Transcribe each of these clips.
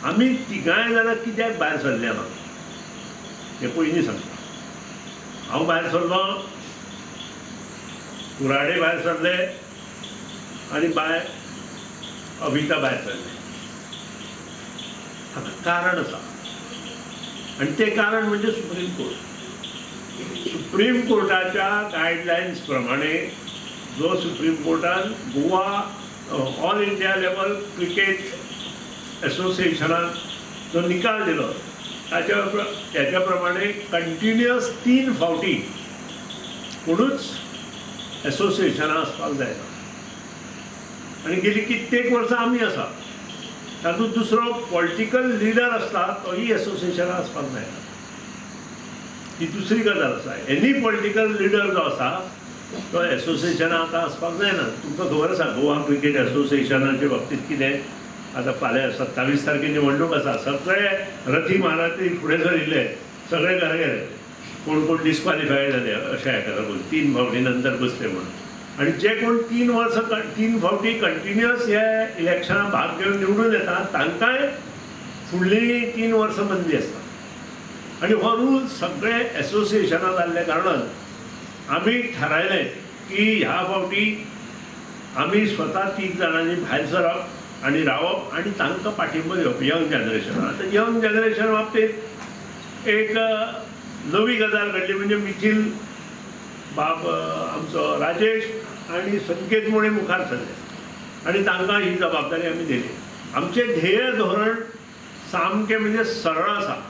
आमी तिगांय जाणां कित्याक भायर सरले ना हें पयलीं सांगता. हांव भायर सरलो, कुराडे भायर सरले आनी बाय अबिता भायर सरले. हाका कारण आसा आनी तें कारण म्हणजे सुप्रीम कोर्ट. सुप्रीम कोर्टाच्या गायडलायन्स प्रमाणे जो सुप्रीम कोर्टान Goa all India level cricket एसोसिएशनान जो निकाल दिलो ताच्या प्रमाणे कंटिन्युअस 3 फावटी कोणूच एसोसिएशनां आसपाक जायना आनी गेली कित्येक वर्सां आमी आसा. तातूंत दुसरो पॉलिटिकल लिडर आसता तोय एसोसिएशनां आसपाक जायना. ही दुसरी गजाल आसा. एनी पॉलिटिकल लिडर जो आसा तो एसोसिएशनां आतां आसपाक जायना. तुमकां खबर आसा गोवा क्रिकेट एसोसिएशनाचे बाबतींत कितें आतां फाल्यां 27 तारखे निवडणूक आसा. सगळे रथी महारथी फुडें सरिल्ले, सगळे घरा गेले, कोण कोण डिस्क्वॉलिफाय जाले अशें हाका लागून 3 फावटी नंतर बसले म्हणून. आनी जे कोण 3 वर्सां 3 फावटी कंटिन्युअस हे इलेक्शनां भाग घेवन निवडून येता तांकांय फुडलीं 3 वर्सां बंदी आसता. आनी हो रूल सगळे एसोसिएशनां जाल्ल्या कारणान आमी थारायलें की ह्या फावटी आमी स्वता 3 जाणांनी भायर सरप आनी रावप आनी तांकां पाठिंबो दिवप यंग जनरेशन. आतां यंग जनरेशन बाबतींत एक नवी गजाल घडली म्हणजे मिथील बाब आमचो राजेश आनी संकेत मोणे मुखार सरले आनी तांकां ही जबाबदारी आमी दिली. आमचें ध्येय धोरण सामकें म्हणजे सरळ आसा.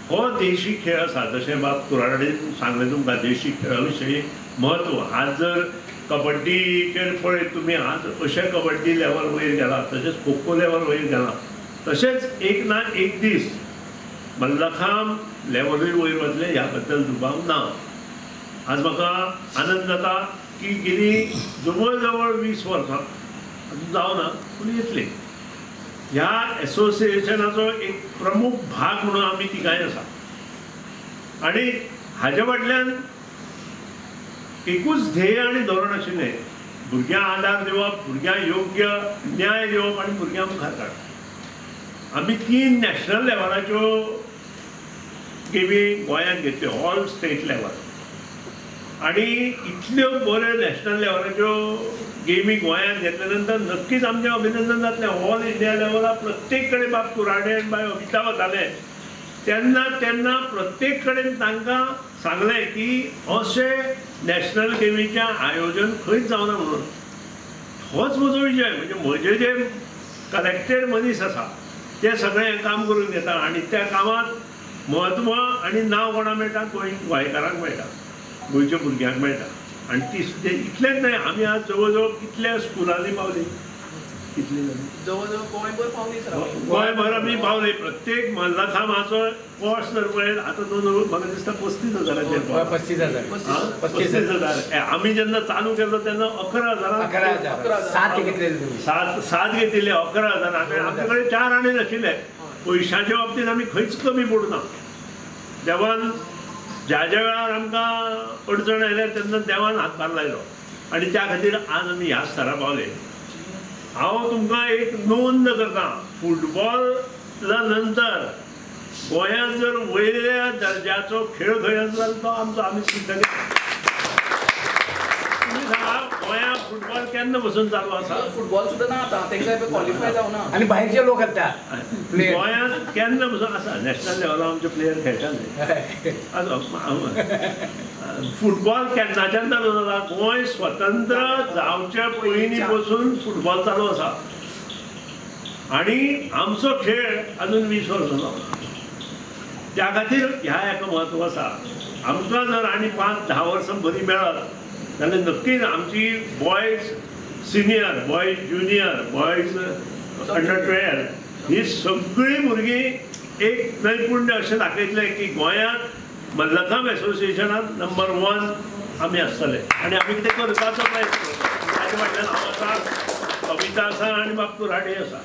हो देशी खेळ आसा, जशें बाब कुराडेन सांगलें तुमकां देशी खेळा विशयी म्हत्व. आज जर कबड्डीचेर पळयत तुमी, आज अशें कबड्डी लेवल वयर गेला, तशेंच खो खो लेवल वयर गेला, तशेंच एक ना एक दीस मल्लखांब लेवलूय वयर वतलें ह्या बद्दल दुबाव ना. आज म्हाका आनंद जाता की गेली जवळ जवळ 20 वर्सां अजून जावना पूण येतली ह्या एसोसिएशनाचो एक प्रमुख भाग म्हणून आमी तिगांय आसा. आनी हाजे फाटल्यान एकूच ध्येय आनी धोरण आशिल्लें, भुरग्यांक आदार दिवप, भुरग्यांक योग्य न्याय दिवप आनी भुरग्यां मुखार काडप. आमी 3 नॅशनल लेवलाच्यो गेमी गोंयांत घेतल्यो, ऑल स्टेट लेवल. आनी इतल्यो बऱ्यो नॅशनल लेवलाच्यो गेमी गोंयांत घेतल्या नंतर नक्कीच आमचें अभिनंदन जातलें. ऑल इंडिया लेवलार प्रत्येक कडेन बाब कुराडे आनी बाय अबिता वताले तेन्ना तेन्ना प्रत्येक कडेन तांकां सांगलें की अशें नॅशनल गेमीचें आयोजन खंयच जावना म्हणून. होच म्हजो विजय म्हणजे म्हजे जे कलेक्टेड मनीस आसा ते सगळें काम करून घेता आनी त्या कामांत म्हत्व आनी नांव कोणाक मेळटा, गोंयकारांक मेळटा, गोंयच्या भुरग्यांक मेळटा. आनी ती इतलेंच न्हय, आमी आज जवळ जवळ कितल्या स्कुलांनी पावली, कितली जवळ जवळ गोंयभर पावली सर, गोंयभर आमी पावले. प्रत्येक मल्लखांबाचो कॉस्ट जर पळयत आतां तो जवळ म्हाका दिसता 35,000, 35,000, 35,000. आमी जेन्ना चालू केलो तेन्ना 11,000, 7 घेतलेले, 7 घेतिल्ले, 11,000. आमचे कडेन 4 आणे नाशिल्ले. पयशांच्या बाबतींत आमी खंयच कमी पडूना. देवान ज्या ज्या वेळार आमकां अडचण आयल्या तेन्ना देवान हातभार लायलो आनी त्या खातीर आज आमी ह्या स्तरार पावले. हांव तुमकां एक नोंद करता, फुटबॉला नंतर गोंयांत जर वयल्या दर्जाचो खेळ खंय आसा जाल्यार तो आमचो, आमी सिद्ध केला. तुमी सांगा गोंयांत फुटबॉल केन्ना पसून चालू आसा? फुटबॉल सुद्दां ना आतां, तांकां क्वॉलिफाय जावना आनी भायरचे लोक येता. गोंयांत केन्ना पसून आसा नॅशनल लेवलार आमचे प्लेयर खेळटा न्ही. फुटबॉल केन्नाच्यान चालू जाला? गोंय स्वतंत्र जावचे पयलीं पसून फुटबॉल चालू आसा आनी आमचो खेळ अजून 20 वर्सां जावना. त्या खातीर ह्या हेका म्हत्व आसा. आमकां जर आनी 5-10 वर्सां बरी मेळत जाल्यार नक्कीच आमची boys senior, boys junior, boys under 12 ही सगळीं भुरगीं एक नैपुण्य अशें दाखयतलें की गोंयांत मल्लखांब एसोसिएशनांत नंबर 1 आमी आसतले आनी आमी कितें करपाचो प्रयत्न करता. ताचे फाटल्यान हांव आसा, कविता आसा आनी बाब कुराडे आसा.